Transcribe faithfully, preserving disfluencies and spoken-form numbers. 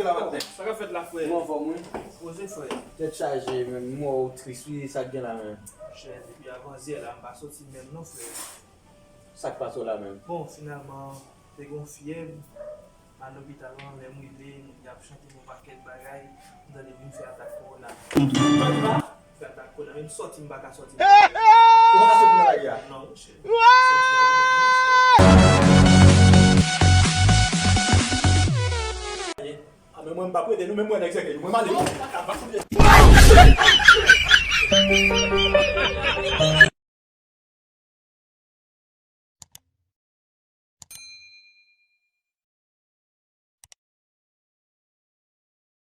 Sa k ap fèt la, frè? Ou anfòm, wi? Poze, frè. Tèt chaje, menm. M wè w tris, wi. Sa k gen la, menm? Chè, depi avanzyè la, m pa soti menm non, frè. Sa k pase w la, menm? Bon, finalman, te gen yon fyèb. M al lopital lan, lè m rive, y ap chante m yon pakèt bagay. M tande vin fè atak kowona. Fè atak kowona, menm sòti m pa ka sòti. Ou pa ka sòti nan lari a? Non, monchè. Sòti nan lari a, monchè. A, men mwen, m p ap rete, nou, men mwen, nèg sèkèy, mwen, m ale, wi. M pa ka, m pa sòti.